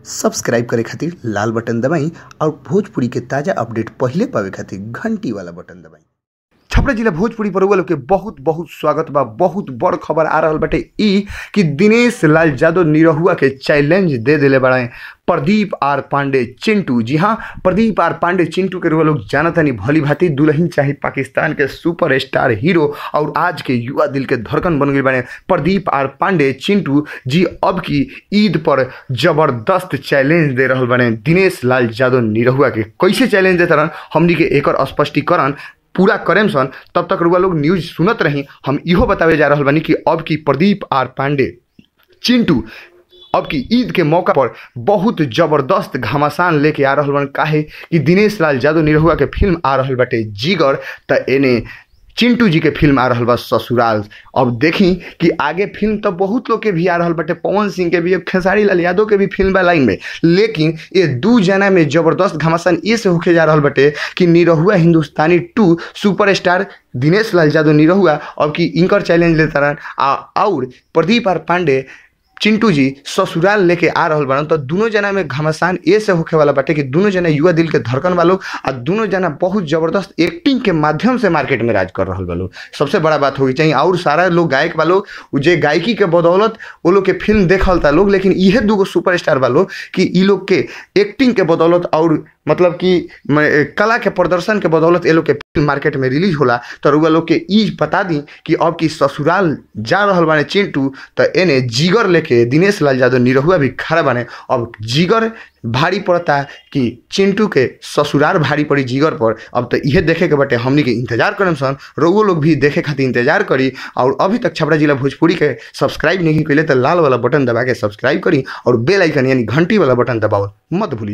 Subscribe करे खातिर लाल button दबाई और भोजपुरी के ताजा अपडेट पहिले पावे खातिर घंटी वाला बटन दबाई। छपरा जिला भोजपुरी पर लोग के बहुत बहुत स्वागत बा। बहुत बड़ खबर आ रहल बाटे ई कि दिनेश लाल यादव निरहुआ के चैलेंज दे दिले बाड़े प्रदीप आर पांडे चिंटू। जी हाँ, प्रदीप आर पांडे चिंटू के रुआ लोग जानतनी भली भांति दुल्हन चाहे पाकिस्तान के सुपर स्टार हीरो और आज के युवा दिल के धड़कन बन गई बने प्रदीप आर पांडे चिंटू जी। अब की ईद पर जबरदस्त चैलेंज दे रहल बने दिनेश लाल यादव निरहुआ के। कैसे चैलेंज देता रहन हमनी के एकर स्पष्टीकरण पूरा करेम सन, तब तक रुआ लोग न्यूज सुनत रही। हम इहो बतावे जा रहल बानी कि अब की प्रदीप आर पांडे चिंटू अब की ईद के मौका पर बहुत जबरदस्त घमासान लेके आ रहल बन। काहे कि दिनेश लाल यादव निरहुआ के फिल्म आ रहल बाटे जिगर, त एने चिंटू जी के फिल्म आ रहल बा ससुराल। अब देखी कि आगे फिल्म तो बहुत लोग के भी आ रहल बाटे, पवन सिंह के भी, खेसारी लाल यादव के भी फिल्म बा लाइन में, लेकिन ये दू जना में जबरदस्त घमासान ये से होके जा रहल बाटे कि निरहुआ हिंदुस्तानी 2 सुपरस्टार दिनेश लाल यादव निरहुआ अब की इनकर चैलेंज लेता रहन आ और प्रदीप आर पांडे चिंटू जी ससुराल लेके आ रहल बाड़न। तो दोनों जना में घमासान ए से होखे वाला बाटे कि दोनों जना युवा दिल के धड़कन वालों आ दोनों जना बहुत जबरदस्त एक्टिंग के माध्यम से मार्केट में राज कर रहल बालो। सबसे बड़ा बात होगी चाहिए और सारा लोग गायक वालों जे गायकी के बदौलत वो लोग के फिल्म देखल ता लोग, लेकिन इहे दूगो सुपरस्टार वालों कि ई लोग के एक्टिंग के बदौलत और मतलब कि कला के प्रदर्शन के बदौलत ये लोग के फिल्म मार्केट में रिलीज होला। तो रुआ लोग के ई बता दी कि अब की ससुराल जा रहल बाने चिंटू, तो एने जिगर लेके दिनेश लाल यादव निरहुआ भी खड़ा बाने। अब जिगर भारी पड़ता कि चिंटू के ससुराल भारी पड़ी जिगर पर। अब तो इहे देखे के बाटे, हमनी के इंतजार करम सन, रउआ लोग भी देखे खातिर इंतजार करी। और अभी तक छपरा जिला भोजपुरी के सब्सक्राइब नहीं कैले तो लाल वाला बटन दबा के सब्सक्राइब करी और बेल आइकन यानी घंटी वाला बटन दबाओ मत भूली।